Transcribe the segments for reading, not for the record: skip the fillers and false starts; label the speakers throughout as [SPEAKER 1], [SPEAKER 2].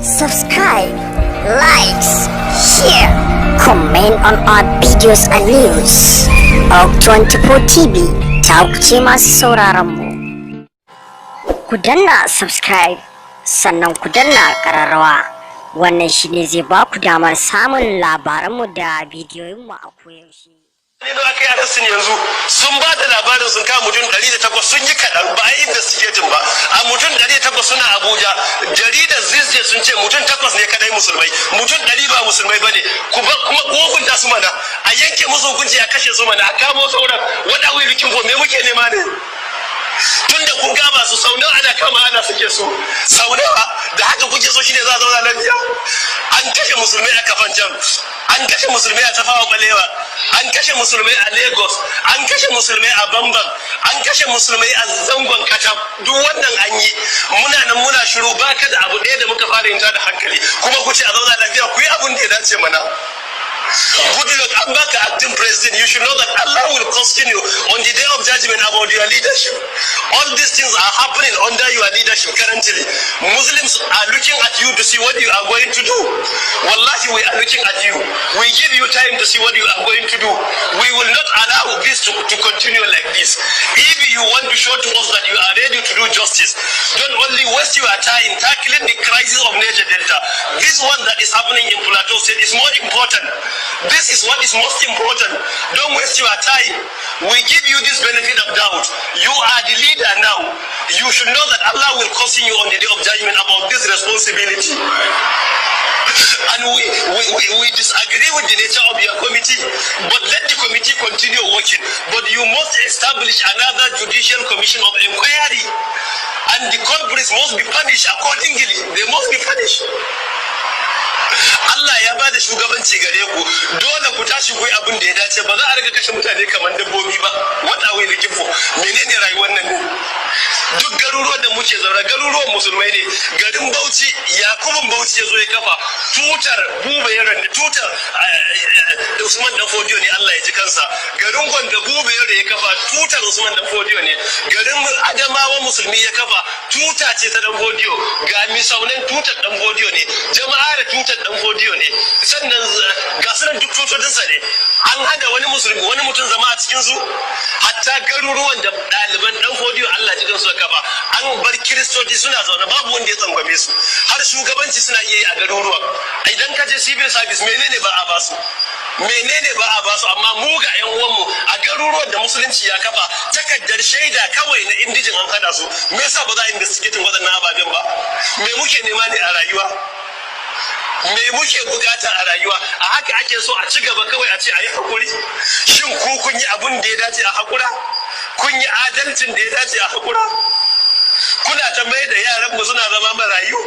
[SPEAKER 1] Subscribe, likes, share, comment on our videos and news. Aug 24 TV ta kuce masu sauraron mu. Ku danna subscribe, sannan ku danna ƙararrawa. Wannan shine zai ba ku damar samun labaranmu da bidiyoyinmu a koyaushe.
[SPEAKER 2] Ne da aka yi arresting yanzu, sun ba da labarin sun kama mutum 108. Sun yi kaɗan, ba a yi investigating ba. A mutum 108 suna Abuja. Jaridar Zizje sun ce mutum takwas ne kadai musulmai, mutum 100 ba musulmai ba ne. Kuma ku hukunta su mana, a yanke musu hukunci, a kashe su mana, a kamo sauran. What are we looking for? Me muke nema ne? Tun da kun kama su, sau nawa ana kama ana sake su? Sau nawa? Da haka kuke so shine za a zauna lafiya? An kashe musulmai a Kafanchan, an kashe musulmai a Tafawa Balewa, an kashe musulmai a Lagos, an kashe musulmai a Bambam, an kashe musulmai a Zangon Katab. Duk wannan an yi, muna nan muna shiru. Baka da abu ɗaya da muka fara yin da hankali kuma ku ce a zauna lafiya. Ku yi abun da ya dace mana. Goodluck, an baka acting president. You should know that Allah will question you on the day of judgment about your leadership. All these things are happening under your leadership currently. Muslims are looking at you to see what you are going to do. Wallahi, we are looking at you. We give you time to see what you are going to do. We will not allow this to continue like this. If you want to show to us that you are ready to do justice, don't only waste your time tackling the crisis of Niger Delta. This one that is happening in Plateau State is more important. This is what is most important. Don't waste your time. We give you this benefit of doubt. You are the leader now. You should know that Allah will question you on the day of judgment about this responsibility. And we disagree with the nature of your committee, but let the committee continue working. But you must establish another judicial commission of inquiry, and the culprits must be punished accordingly. They must be punished. Allah ya ba da shugabanci gare ku, dole ku tashi ku yi abin da ya dace. Ba za a riga kashe mutane kamar dabbobi ba. What are we looking for? Menene rayuwar nan ne? Duk garuruwan da muke zaune, garuruwan musulmai ne. Garin Bauchi, Yakubun Bauchi ya zo ya kafa tutar Buba Yaro ne, tutar Usman Dan Fodiyo ne, Allah ya ji kansa. Garin Gombe, Buba Yaro ya kafa, tutar Usman Dan Fodiyo ne. Garin Adamawa, musulmi ya kafa, tuta ce ta Dan Fodiyo. Ga Misaunan, tutar Dan Fodiyo ne. Jama'are, tutar Dan Fodiyo ne. Sannan ga sunan, duk tutotinsa ne. An hana wani musulmi, wani mutum zama a cikin su? Hatta garuruwan da ɗaliban Dan Fodiyo, Allah ji kansu, kafa, an bar kiristoci suna zaune, babu wanda ya tsangwame su. Har shugabanci suna iya yi a garuruwan. Idan ka je civil service, menene ba a basu? Menene ba a basu? Amma mu ga yan uwanmu a garuruwan da musulunci ya kafa, takardar shaida kawai na indigene an hana su. Me yasa ba za a investigating waɗannan ababen ba? Me muke nema ne a rayuwa? Me muke bukata a rayuwa? A haka ake so a ci gaba kawai, a ce a yi hakuri? Shin ku kun yi abun da ya dace a hakura? Kun yi adalcin da ya dace a hakura? Kuna ta mai da yaran mu suna zama marayu.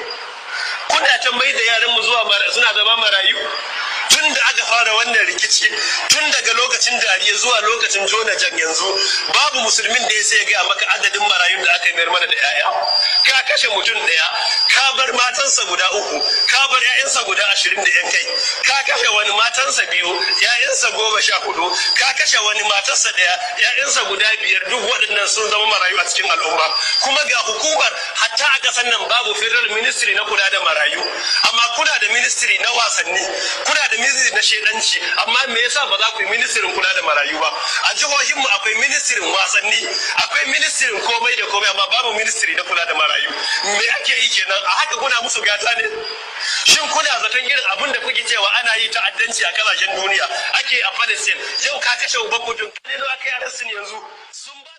[SPEAKER 2] Kuna ta mai da yaran mu zuwa suna zama marayu. Tun da aka fara wannan rikici, tun daga lokacin Dariye zuwa lokacin Jonathan, yanzu babu musulmin da ya sai gaya maka adadin marayun da aka mayar mana da 'ya'ya. Ka kashe mutum ɗaya, ka bar matansa guda uku, ka bar 'ya'yansa guda 20 da 'yan kai. Ka kashe wani, matansa biyu, 'ya'yansa 14. Ka kashe wani, matarsa ɗaya, 'ya'yansa guda biyar. Duk waɗannan sun zama marayu a cikin al'umma. Kuma ga hukumar, hatta a ƙasar nan babu federal ministry na kula da marayu, amma kuna da ministry na wasanni, kuna da ministry na shedanci. Amma me yasa ba za ku yi ministryn kula da marayu ba? A jihohinmu akwai ministryn wasanni, akwai ministryn komai da komai, amma babu ministry na kula da marayu. Me ake yi kenan? A haka kuna musu gata ne? Shin kuna zaton irin abin da kuke cewa ana yi ta'addanci a kasashen duniya ake a Palestine? Yau ka kashe uban mutum ne, aka yi arresting yanzu, sun ba